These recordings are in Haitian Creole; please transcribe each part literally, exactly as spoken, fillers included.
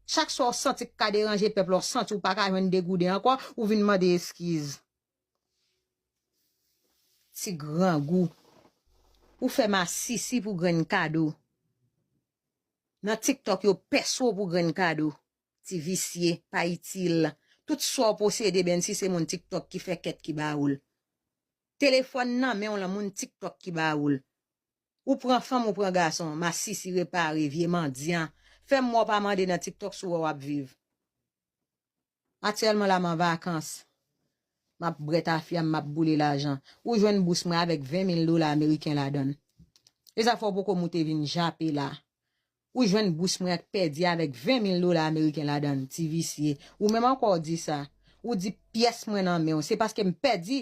Chak sa w santi k ka deranje pèp la, w santi w pa ka jwenn de gouden ankò, ou vin mande eskiz. Ti grangou. Ou fè masisi pou grenn kado. Nan TikTok, yo pèse w pou grenn kado. Ti visye, pa itil. Tout sa w posede, Bensi, se moun TikTok ki fè kèt ki ba ou l. Telefòn nan men w lan, moun TikTok ki ba ou l. Ou pran fanm, ou pran gason, masisi repare, vye mandyan. Fè m wè w pa mande nan TikTok si w wè w ap viv. Aktyèlman la, m an vakans. M ap bwè tafya m, m ap boule lajan. Ou jwenn bous mwen avèk ven mil dola ameriken ladan l. E sa fè w poko moute vin jape la. Ou jwenn bous mwen ak pèdi avèk ven mil dola ameriken ladan l, ti visye. Ou menm ankò w di sa. Ou di pyès mwen nan men w. Se paske m pèdi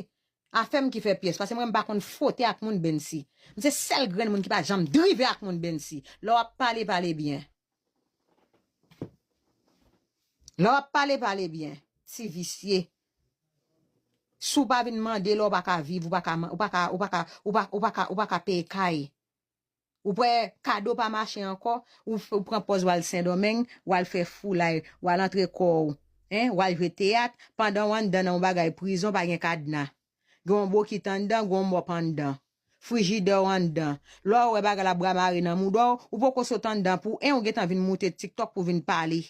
afè m ki fè pyès. Paske mwen m pa konn fwote ak moun, Bensi. M se sèl grenn moun ki pa janm drive ak moun, Bensi. Lè w ap pale, pale byen. Lè w ap pale, pale byen. Ti visye. Si w pa vin mande, lè w pa ka viv, ou pa ka, ou pa ka, ou pa ka, ou pa, ou pa ka, ou pa ka peye kay. Ou wè kado pa mache ankò, ou, ou pran pòz w al Sendomeng, w al fè foulay, w al antre kò w, en, w al jwe teyat, pandan w anndan nan yon bagay prizon, pa gen kadna. Gen yon bokit anndan, gen yon mòp anndan. Frijidè w anndan. Lè w wè bagay la bra mare nan mouda w, ou poko sot anndan pou en, ou gentan vin moute TikTok pou vin pale.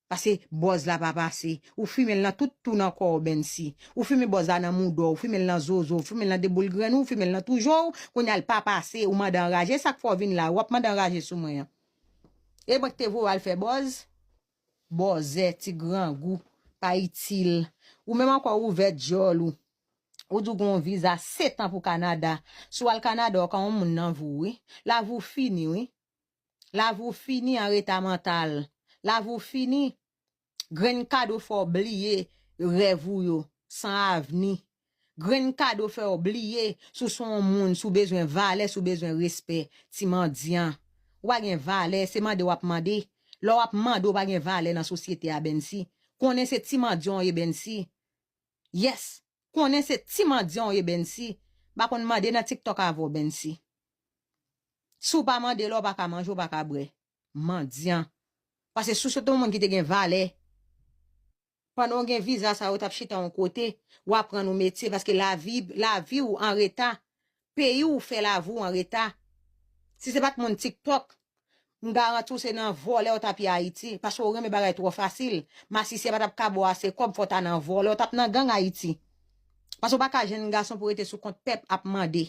Paske bòz la pa pase. Ou fimen l nan tout tou nan kò w, Bensi. Ou fimen bòz la nan mouda w, ou fimen l nan zozo, ou fimen l nan deboul grenn ou, ou fimen l nan toujou, kounye a l pa pase, ou mande anraje, sa k fè w vin la, w ap mande anraje sou mwen an. E mwen k te voye w al fè bòz? Bòzè, ti grangou, pa itil. Ou menm ankò ou ouvè djòl ou. Ou di w gen yon viza sèt an pou Kanada. Si w al Kanada, w ka yon moun nan vi w, wi. Lavi w fini, wi. Lavi w fini an reta mantal. Lavi w fini. Grenn kado fè w bliye rèv ou yo, san avni. Grenn kado fè w bliye si w se yon moun, si w bezwen valè, si w bezwen respè, ti mandyan. Ou pa gen valè, se mande w ap mande. Lè w ap mande, ou pa gen valè nan sosyete a, Bensi. Konnen se ti mandyan w ye, Bensi. Yes. Konnen se ti mandyan w ye, Bensi. M pa konn mande nan TikTok avè w, Bensi. Si w pa mande la, w pa ka manje, w pa ka bwè. Mandyan. Paske si w se te yon moun ki te gen valè, pandan w gen viza sa, yo t ap chita yon kote, w aprann yon metye, paske lavi, lavi w an reta. Peyi w fè lavi w an reta. Si se pa t moun TikTok, m garanti w se nan vòlè w t ap ye Ayiti, paske w renmen bagay twò fasil. Masisi pa t ap ka ba w ase kòb, fò w ta nan vòlè, w t ap nan gang Ayiti. Paske w pa ka jèn gason pou rete sou kont pèp ap mande.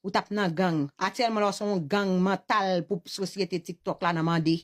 Ou t ap nan gang. Aktyèlman la, w se yon gang mantal pou sosyete TikTok la nan mande.